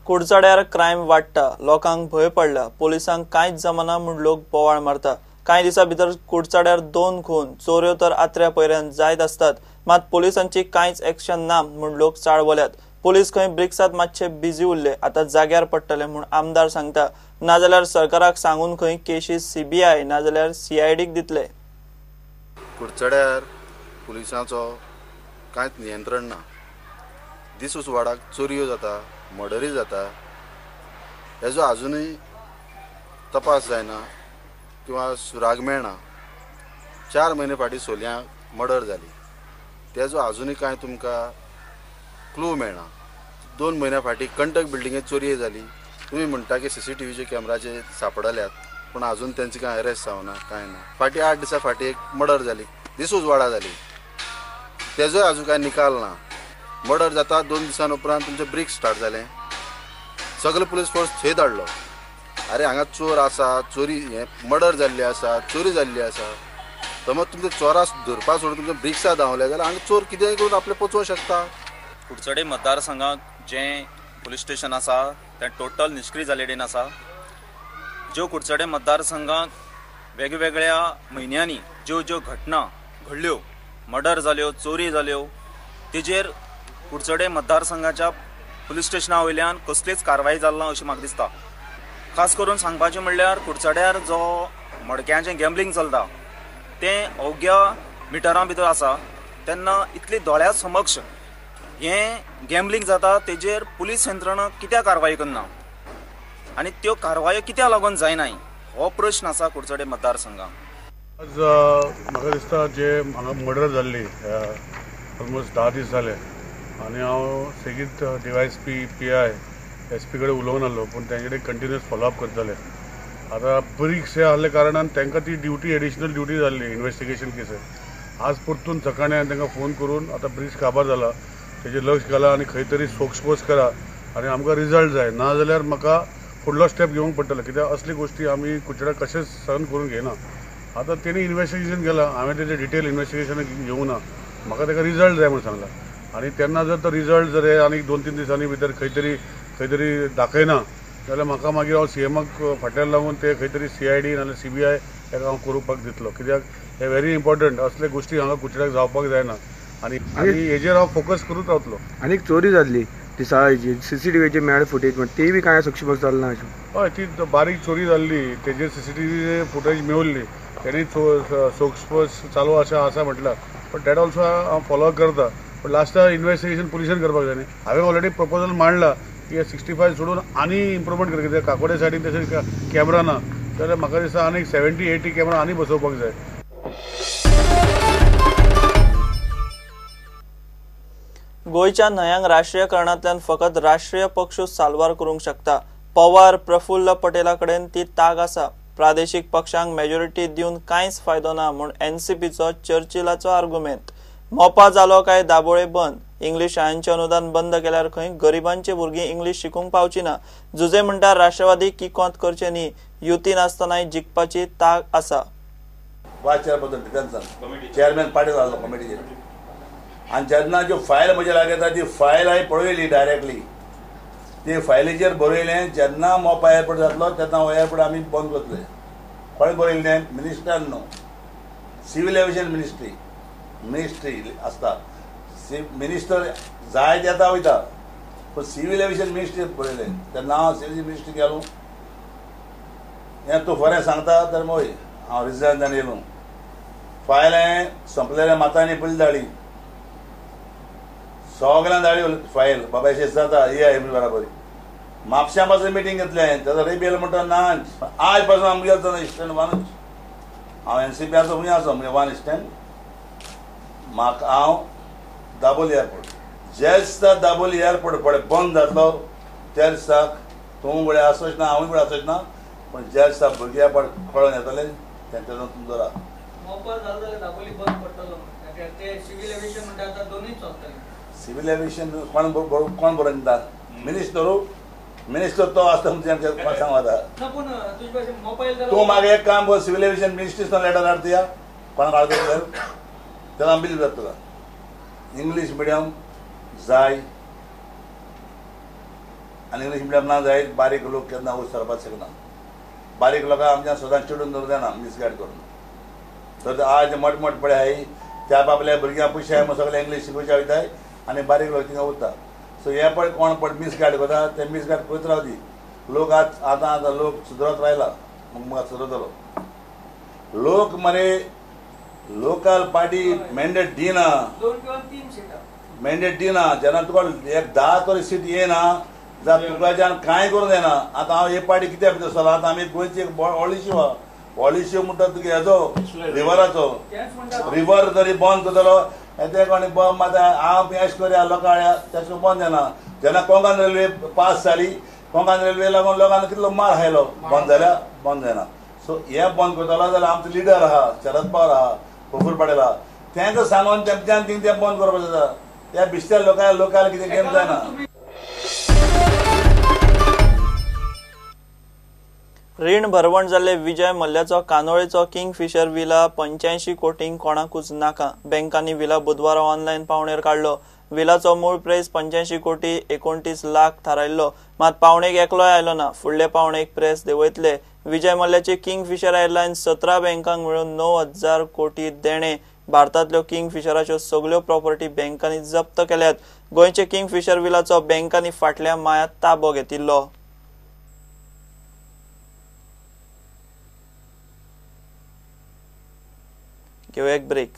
कुडचड्यार crime वाडटा, लोकांक भंय पडला, पोलिसांक कांयच जमना म्हूण लोक बोवाळ मारता। कांय दिसां भितर कुडचड्यार 2 खून, चोऱ्यो तर आत्र्या पयऱ्यान जायत आसतात, मात पोलिसांची कांयच एक्शन ना म्हूण लोक चाळवल्यात। पोलीस खंय ब्रिक्सात मातशे बिजी उरले, आतां जाग्यार पडटले म्हूण आमदार सांगता, नाजाल्यार सरकाराक सांगून खंय केशी सीबीआय नाजाल्यार सीआयडीक दितले। कुडचड्यार पुलिसांचो कांयच नियंत्रण ना। दीस उजवाडाक चोरयो जाता, मर्डरी जाता, हेजो आजुनूय तपास जायना किंवा सुराग मेळना। 4 म्हयने फाटीं सोलयां मर्डर जाली, तेजो आजुनूय कांय तुमकां क्लू मेळना। 2 म्हयन्या फाटीं कंटक बिल्डिंगेंत चोरयो जाली, तुमी म्हणटा की सीसीटीव्हीचे कॅमेराचे सापडल्यात, पूण आजून तेंचे कांय अरेस्ट जावना, कांय ना। फाटीं 8 दिसां फाटीं एक मर्डर जाली, दीस उजवाडा जाली, तेजोय आजून कांय निकाल ना। मर्डर जाता 2 दिसां उपरांत तुमचें ब्रिक स्टार्ट जालें, सगळे पुलीस फोर्स थंय धाडलो। अरे हांगा चोर आसा, चोरी हें मर्डर जाल्ली आसा, चोरी जाल्ली आसा, समज तुमचे चोरा धरपा सोडून तुमचे ब्रिक्सा धांवले जाल्यार हांगा चोर कितेंय करून आपलें पोचोवंक शकता। कुडचडे मतदारसंघाक जें पुलीस स्टेशन आसा तें टोटल निश्क्रीय जाल्लें आसा। ज्यो कुडचडे मतदारसंघाक वेगवेगळ्या म्हयन्यांनी ज्यो ज्यो घटना घडल्यो, मर्डर जाल्यो, चोरी जाल्यो, तेजेर कुडचडे मतदारसंघाच्या पुलीस स्टेशना वयल्यान कसलीच कारवाय जाली ना अशें म्हाका दिसता। खास करून सांगपाचें म्हणल्यार कुडचड्यार जो मडक्यांचें गॅम्बलिंग चलता तें अवघ्या मिटरां भितर आसा, तेन्ना इतली दोळ्या समक्ष हें गॅम्बलिंग जाता तेजेर पुलीस यंत्रणा कित्याक कारवाय करना आनी त्यो कारवायो कित्याक लागून जायनाय हो प्रश्न आसा कुडचडे मतदारसंघाक। आज म्हाका दिसता जे हांगा मर्डर जाल्ली ऑलमोस्ट 10 दीस जाले आनी हांव सेगीत डीवायएसपी, पीआय, एसपी कडेन उलोवन आसलो, पूण तेंचे कडेन कंटिन्युअस फॉलोअप करताले। आतां ब्रिक्स हे आहल्या कारणान तांकां ती ड्युटी एडिशनल ड्युटी जाल्ली इन्वेस्टिगेशन केसीस। आज परतून सकाळीं हांवें तांकां फोन करून आतां ब्रिक्स काबार जाला तेजेर लक्ष घाला आनी खंय तरी सोक्षपोस करा आनी आमकां रिजल्ट जाय, ना जाल्यार म्हाका फुडलो स्टेप घेवंक पडटलो, कित्याक असली गोश्टी आमी कुडचड्यार कशेंच सहन करूंक घेयना। आतां तेणी इन्वेस्टिगेशन केलां, हांवें तेजें डिटेल इन्वेस्टिगेशन घेवंक ना, म्हाका ताका रिजल्ट जाय म्हूण सांगलां। आनी तेन्ना जर तो रिजल्ट जर हे आनीक 2-3 दिसांनी भितर खंय तरी दाखयना जाल्यार म्हाका मागीर हांव सीएमाक फाटल्यान लागून ते खंय तरी सीआयडी नाजाल्यार सीबीआय ताका हांव करुपाक दितलो, कित्याक हे व्हेरी इम्पॉर्टंट असले गोश्टी हांगा कुडचड्याक जावपाक जायना आनी हेजेर हांव फोकस करूत रावतलो। आनीक चोरी जाल्ली ती साळाची सीसीटीव्हीचे मेळ्ळे फुटेज, म्हण ती बी कांय सोक्षपोस जालें ना अशें? हय, ती बारीक चोरी जाल्ली तेजेर सीसीटीव्ही फुटेज मेवल्ली, तेणी सोक्षपोस चालू अशें आसा म्हटल्यार, बट that also हांव फॉलो करता, पण लास्टाक इन्वेस्टिगेशन पुलिसान करपाक जाय न्ही। हांवें ऑलरेडी प्रपोजल मांडला की 65 सोडून आनी इम्प्रुवमेंट करपाक जाय, काकोडे सायडीन तशें कॅमेरा ना जाल्यार म्हाका दिसता आनीक 70-80 कॅमेरा आनी बसोवपाक जाय। गोंयच्या न्हंयांक राष्ट्रीयकरणांतल्यान फकत राष्ट्रीय पक्ष साल्वार करूंक शकता। पवार, प्रफुल्ल पटेला कडेन ती ताक आसा। प्रादेशीक पक्षांक मेजॉरिटी दिवन कांयच फायदो ना म्हूण एनसीपीचो चर्चिलाचो आर्गुमेंत। मोपा जालो काय दाबोळे बंद, इंग्लीश शाळांचें अनुदान बंद केल्यार खंय गरिबांची भुरगीं इंग्लीश शिकूंक पावची ना। जुजे म्हणटा राष्ट्रवादी किकोंत करचे न्ही, युती नासतनाय जिखपाची ताक आसा। वायस चेअरपर्सन डिफेन्सान चेअरमॅन पाटील आसलो कमिटीचेर, आनी जेन्ना ज्यो फायल म्हज्या लागीं येता ती फायल हांवें पळयली डायरेक्टली, ते फायलीचेर बरयलें जेन्ना मोपा एअरपोर्ट जातलो तेन्ना हो एअरपोर्ट आमी बंद करतले। कोणें बरयलें? मिनिस्टरान न्हू, सिवील एविएशन मिनिस्ट्री आसता, मिनिस्टर जाय ते येता वयता, पूण सिवील एविएशन मिनिस्ट्री बरयलें तेन्ना हांव सिवील मिनिस्ट्री गेलो, हें तूं खरें सांगता तर मय हांव रिजायन जावन येयलो। फायल हांवें सोंपलेल्या मातांनी पयली धाडली, सगळ्यां धाडली फायल, बाबा अशें जाता ये बराबर। म्हापश्यां पासून मिटींग घेतलें हांवें, ताजो रेबेल म्हणटा ना, आज पासून आमगेलो जाता इस्टँड वानूच, हांव एनसीपीआचो खंय आसा म्हणजे वन इस्टँड, म्हाका हांव दाबोली एअरपोर्ट, ज्या दिसा दाबोली एअरपोर्ट पळय बंद जातलो त्या दिसाक तूं गुळे आसोच ना, हांवूय गुळे आसोच ना, पूण ज्या दिसा भुरग्या पड कळोन येतलें तेंच्या तुमचो राव। सिवील एविएशन कोण कोण बरोवन दिता? मिनिस्टर, मिनिस्टर तो आसता म्हणजे सांग आतां तूं मागीर एक काम कर, सिवील एविएशन मिनिस्ट्रीसान लेटर हाडटा या कोणाक हाडटा जाल्यार तेन्ना बिल जाता तुका। इंग्लीश मिडियम जाय आनी इंग्लीश मिडियम ना जायत बारीक लोक केन्ना वयर सरपाक शकना. बारीक लोकांक आमच्या सदांच चिडून दवरूं जायना मिसगायड करून. तर आज मोटे मोटे पळय आहाय त्या आपल्या भुरग्यांक पयशे आहाय सगळे इंग्लीश शिकोवच्या वयताय आनी बारीक लोक थिंगा उरता. सो हे पळय कोण पळय मिसगायड करता ते मिसगायड करीत रावती. लोक आज आतां आतां लोक सुदरत रायला मग सुदरतलो. लोक मरे लोकल पार्टी मॅन्डेट दिना, मॅन्डेट दिना. जेन्ना तुका एक 10 तरी सीट येना जाल्यार तुकाच्यान कांय करूंक जायना. आतां हांव हे पार्टी कित्याक भितर सरलो? आतां आमी गोंयची एक व्हडली शिव आहा, व्हडली शिव म्हणटा तुगे हेजो रिवराचो, रिवर तरी बंद करतलो ते कोणी बंद मात हांव अशें करया लोकां तेशें बंद जायना. जेन्ना कोंकण रेल्वे पास जाली, कोंकण रेल्वे लागून लोकांनी कितलो मार खायलो, बंद जाल्यार बंद जायना. सो हे बंद करतलो जाल्यार आमचो लिडर आहा शरद पवार आहा, प्रफुल्ल पटेल आहा, तेंका सांगून तेमच्यान थिंग तें बंद करपाचें जाता. त्या बिस्त्या लोकांक लोकांक कितें गेम जायना. रीण भरवण जाल्ले विजय मल्ल्याचो कानोळेचो किंगफिशर विला 85 कोटींक कोणाकूच नाका. बँकांनी विला बुधवारा ऑनलायन पावणेर काडलो. विलाचो मूळ प्रेस 85 कोटी 29 लाख थारायल्लो, मात पावणेक एकलोय आयलो ना. फुडले पावणेक प्रेस देंवयतले. विजय मल्ल्याची किंगफिशर एअरलायन्स 17 बँकांक मेळून 9,000 कोटी देणे. भारतांतल्यो किंगफिशराच्यो सगल्यो प्रॉपर्टी बँकांनी जप्त केल्यात. गोंयचे किंगफिशर विलाचो बँकांनी फाटल्या मायांत ताबो घेतिल्लो. घेवया एक ब्रेक.